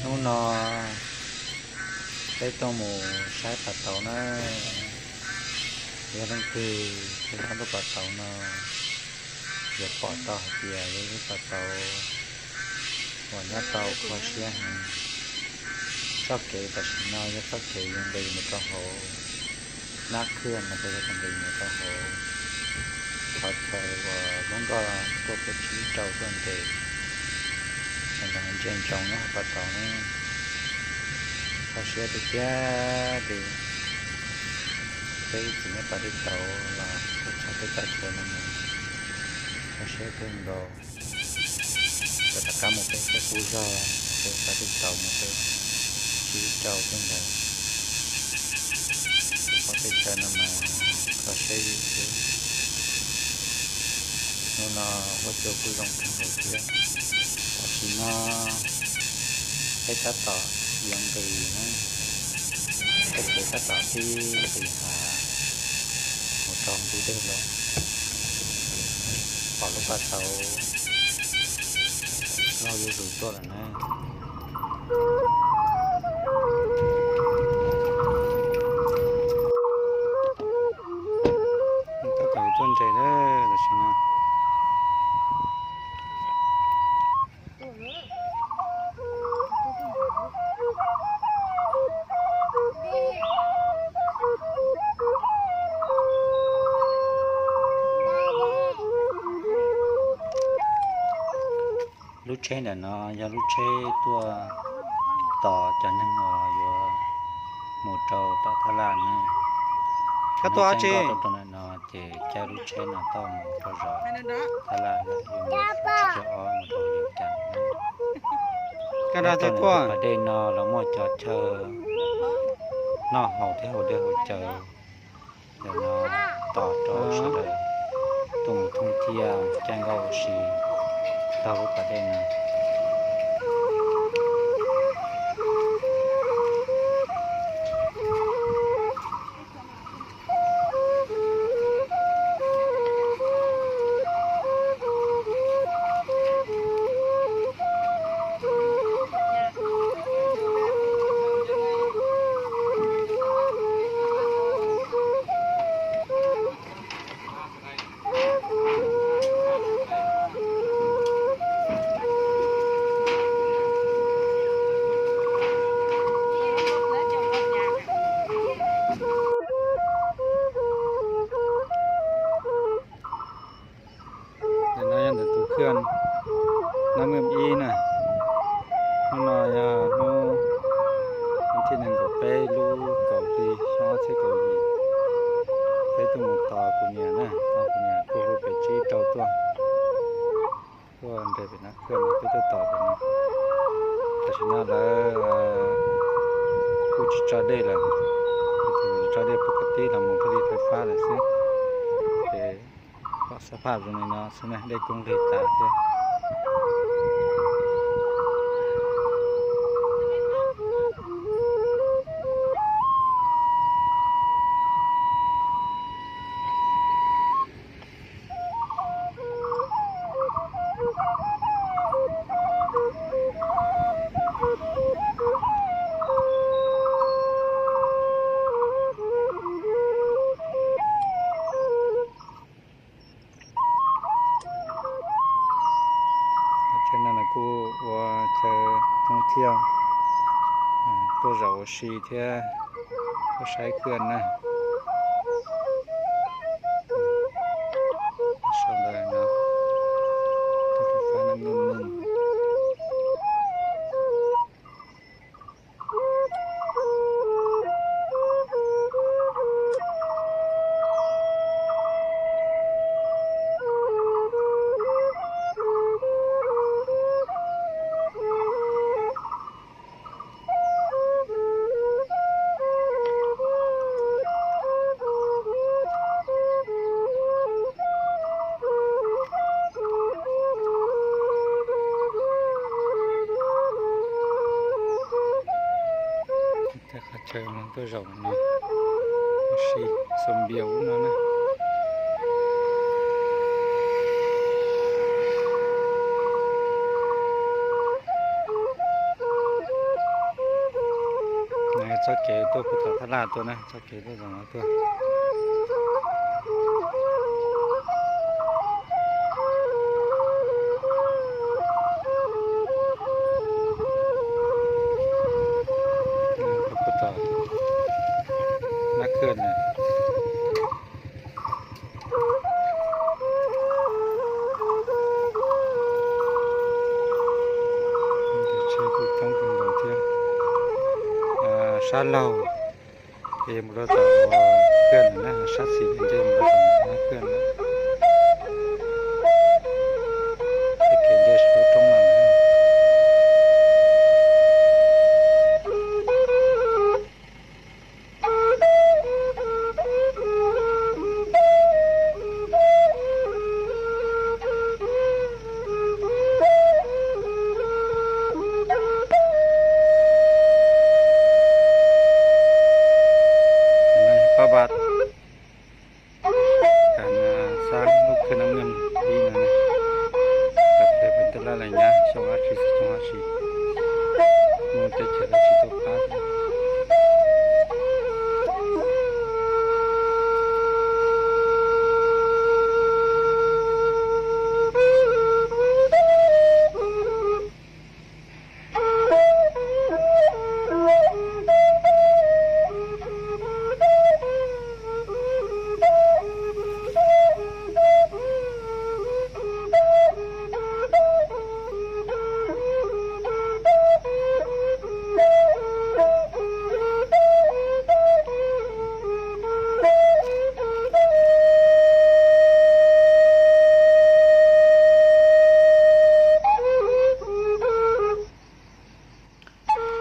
Hnub no peb tuaj mus saib pas tauv na. Yog leej twg tuaj saib lub pas tauv no, yuav pom tau hais tias yog ib lub pas tauv uas nyob tau kho siab heev. Txoj kev tam sim no yog txoj kev yuav nqis mus rau hauv Nab Khwj no, yog nqis mus rau hauv qhov chaw uas Hmoob Nkoj tuaj peb tsib rau tuaj ntes, ntsia ntsoov nyob hauv pas tauv ne. Kho siab tiag tiag li. Peb ib txwm nyob pas dej tauv los tuaj txog peb txoj chaw no mus, kho siab kawg nkaus. Rau tom qab mus peb peb qub zog, peb pas dej tauv mus peb tsib rau tuaj ntawd. Tus pov tej chaw no mas kho siab ib yam xwb. Hnub no huab cua kuj zoo kawg nkaus thiab. Tam sim no peb tab tom yuav nqis na, peb kev tab tom pib nqis hav mus rau ntug dej lawm. Pom lub pas tauv loj zuj zus tuaj lawm na. Tab tom tuaj nres lawm tam sim no. Lub tsheb ntawm no yog lub tsheb tuaj tos cov neeg uas yuav mus rau tom Thab Laj na. Nkoj tuaj rau ntawm no ces caij lub tsheb no tuaj mus rau zos Thab Laj, yuav mus rau ob mus rau Yus Cas. Nkoj tuaj ntawm pas dej no los muaj cov chaw noj haus thiab haus dej haus cawv ntawm no tos rau sawv daws tuaj mus thooj thiaj caij nkoj ua si taug lub pas dej no. Ntawm no yog ntawm tus khwj Nab Mej ib na. Hnub no yog hnub thib nees nkaum peb lub kaum hli xyoo ob txhiab kaum yim. Peb tuaj mus tos kuv niam na, tos kuv niam kuj hu pem tsib rau tuaj, tuaj nres pem Nab Khwj no, peb tuaj tos pem no. Tam sim no lawv kuj tsis tso dej lawm, tso dej puag kom tib los mus thiaj li faib fab lawm xwb. Ces pom xab phaj zoo li no xwb na, dej kuj nqig tas thiab. Chaw no kuj ua chaw thoob thiab, tuaj zaum ua si thiab tuaj saib khwj na. Sau ntawv no, tuaj rau fab Nab Mej. Qhov chaw no tuaj zaum no, ua si xos npias ub no na. Txoj kev tuaj puag tom Phab Laj tuaj na, txoj kev tuaj tom no tuaj. Puag tom Nab Khwj na. Tsheb kuj coob kawg nkaus thiab. Sab laug ces mus rau tom Khwj na, sab xis ces mus rau tom Nab Khwj na. Txoj kev nce lub roob no. Pab Vaj, Cam Xab, lub khwj Nab Nkeej ib no, cov pem tej laj laj nyab xyoo ab tsi xyoo ab tsi, muaj teb chaws dab tsi tuaj pab thiab.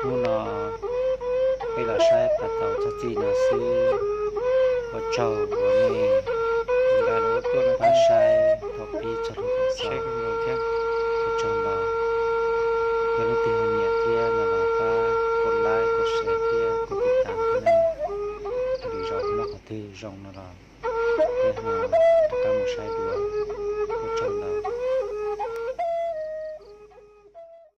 Hnub no peb los saib pas tau txog txij no xwb. Ua tsaug uas nej pab saib thaum pib txog rau thaum xaus. Ua tsaug ntau. Yog leej twg ho nyiam thiab no los pab kos like, kos share thiab kos tiv tam thiab na. Lwm zaus muaj qhov twg zoo no los peb ho rov qab mus saib dua. Ua tsaug ntau.